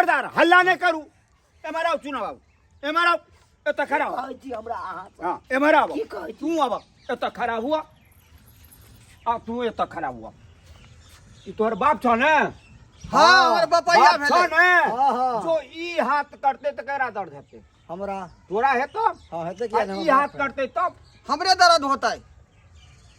खबरदार हल्ला नहि करू। एम्हर आउ चुनाव आउ, एम्हर आउ, एतऽ खड़ा हो। कहै छी हमरा अहाँ से? हाँ, एम्हर आब। की कहै छी? तू आब, एतऽ खड़ा हुआ आ तू एतऽ खड़ा हुआ। ई तोहर बाप छौ ने? हाँ, हमर बपैया बाप छौ भेलै। ने? हाँ, हाँ। जो ई हाथ करते तऽ केकरा दर्द हेतै? हमरा। तोरा हेतौ? हाँ, हेतै। आ किया नहि? ई हाथ करते तब हमरे दर्द होतै।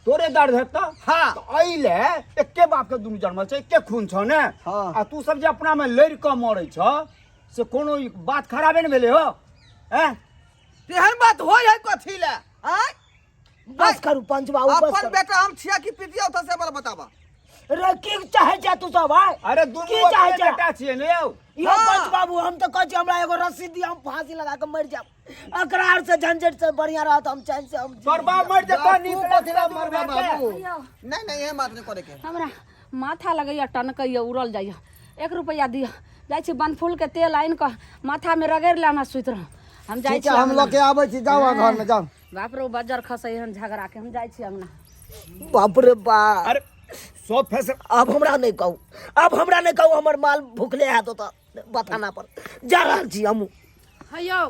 तोरे दर्द हेतौ। हाँ। तऽ एहि ले एके बाप के दुनू जन्मल छै, एके खून छौ ने? हाँ। आ तू सब जे अपना में लड़ि कऽ मरै छ से कोनो ई बात खराबे ने भेलै हो? हैं? तेहन बात होइ है कथी ले आय? बस करू पंच बाबू, बस अपन करू। बेटा हम छिया कि पितिया होता से बड़ा बताबा। रे, की चाहे छै तू सब आय? अरे दुनू की चाहे अपने छै? बेटा छियै ने यौ। यो हाँ। पंच बाबू, हम तऽ कहै छी हमरा एगो रस्सी दिअ, हम फांसी लगा के मरि जायब। एकरा आर से झंझट से बढ़िया रहत हम चैन से हम तोर बाप मरि जेतौ। तू नीक कथी लए लगतौ मरबे दुनू भाई के। बाबू? यौ, नहीं नहीं, एहन बात नहीं करे के। हमरा माथा लगैया टनकैया, उड़ल जाइया। 1 रुपैआ दिअ, जाइ छी बनफूल के तेल आनि कऽ माथामे रगड़ि ले, हमरा सुति रहू। हम जाइ ठीक छी छै, हम अङ्गना। लऽ के आबै छी। जाउ अहाँ घरमे जाउ। बाप रे, बज्जर खसै हन झगड़ा के। हम जाइ छी अङ्गना। बाप रे बाप। अरे सब फैसला आब हमरा नहि कहू, आब हमरा नहि कहू। हमर माल भुखले हैत ओतऽ बथाना पर। जा रहल छी हमहूँ। हे यौ,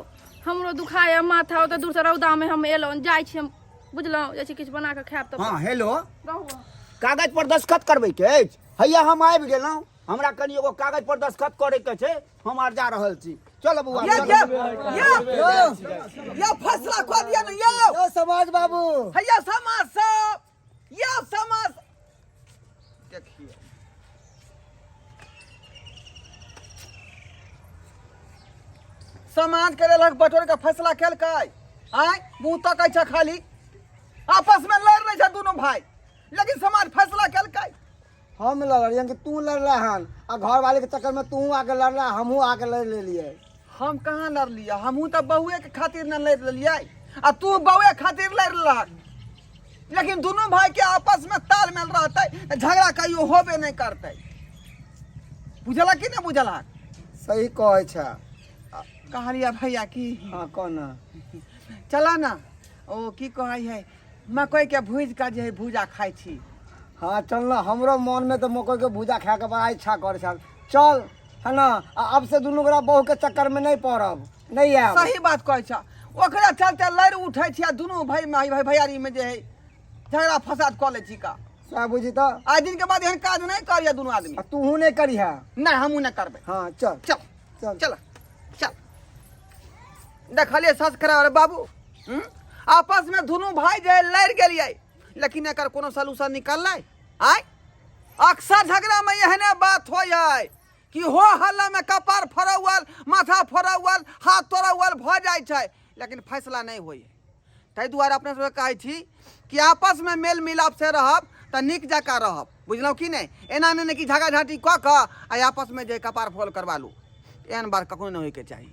हमरो दुखाय माथा, ओतऽ दूरसँ रौदामे हम एलहुँ। जाइ छी हम, बुझलहुँ? जाइ छी किछु बना कऽ खायब तऽ। हाँ, हेलो। रहू। कागज पर दस्तखत करबै के अछि। हैया हम आबि गेलहुँ। हमरा कनि एगो कागज पर दस्तखत करे के छै, हम आर जा रहल छी। चल बौआ। ये चल। ये ये ये फैसला कऽ दिया ने यौ। यौ समाज बाबू। हैया समाज सब, यौ समाज देखिए। समाज के लेल बटोर के फैसला केलकै। आय मुंह तकै छै खाली, आपस में लड़ रहे छै दुनू भाई, लेकिन समाज फैसला केलकै। हम लड़लियन कि तू लड़ला हन? आ घर वाले के चक्कर में तू आके लड़ला, हमहूँ आके लड़ लेलियै। हम कहाँ लड़लियै? हमहूँ तऽ बहुए के खातिर न लड़ लेलियै, आ तू बहुए खातिर लड़ लेलक। लेकिन दुनू भाई के आपस में तालमेल रहतै तऽ झगड़ा कहियो होबे नहि करतै। बुझलक कि नहि बुझलक? सही कहै छै। कहलियै भैया की। हाँ, कह ना। चला ना, ओ की कहै है, मकई के भूजि कऽ जे है भूजा खाइ छी। हाँ, चल ना। हमरो मन में तो मकई के भूजा खाए के बड़ा इच्छा करे छल। चल है ना। आ अब से दुनू गोरा बहू के चक्कर में नहीं पड़ब, नहीं आयब। सही बात कहै छ। ओकरा चलते लड़ि उठै छी आ दुनू भाई में भाई भैयारी में जे है झगड़ा फसाद कऽ लै छी का। सएह बुझी तऽ। आइ दिन के बाद एहन काज नहि करिय दुनू आदमी। आ तूहू नहीं करिहे। नहि, हमहूँ नहि करबै। हाँ, चल। चल। चल। चल चल। देखलियै संस्कार अरे बाबू, हम्म? आपस में दुनू भाई जे लड़ि गेलियै, लेकिन एकर कोनो सलूशन निकललै? आय अक्सर झगड़ा में एहने बात होइ है कि हो हल्ला में कपार फोड़ौल, माथा फोड़ौल, हाथ तोड़ौल भऽ जाइ छै, लेकिन फैसला नहि होइ है। ताहि दुआरे अपना सबके कहै छी कि आपसमे मेल मिलाप से रहब तऽ नीक जकाँ रहब, बुझलहुँ कि नहि? एना नहि ने कि झगड़ा झाँटी कऽ कऽ आ आपसमे जे कपार फोल करबा लू। एहन बात कखनो नहि होइके चाही।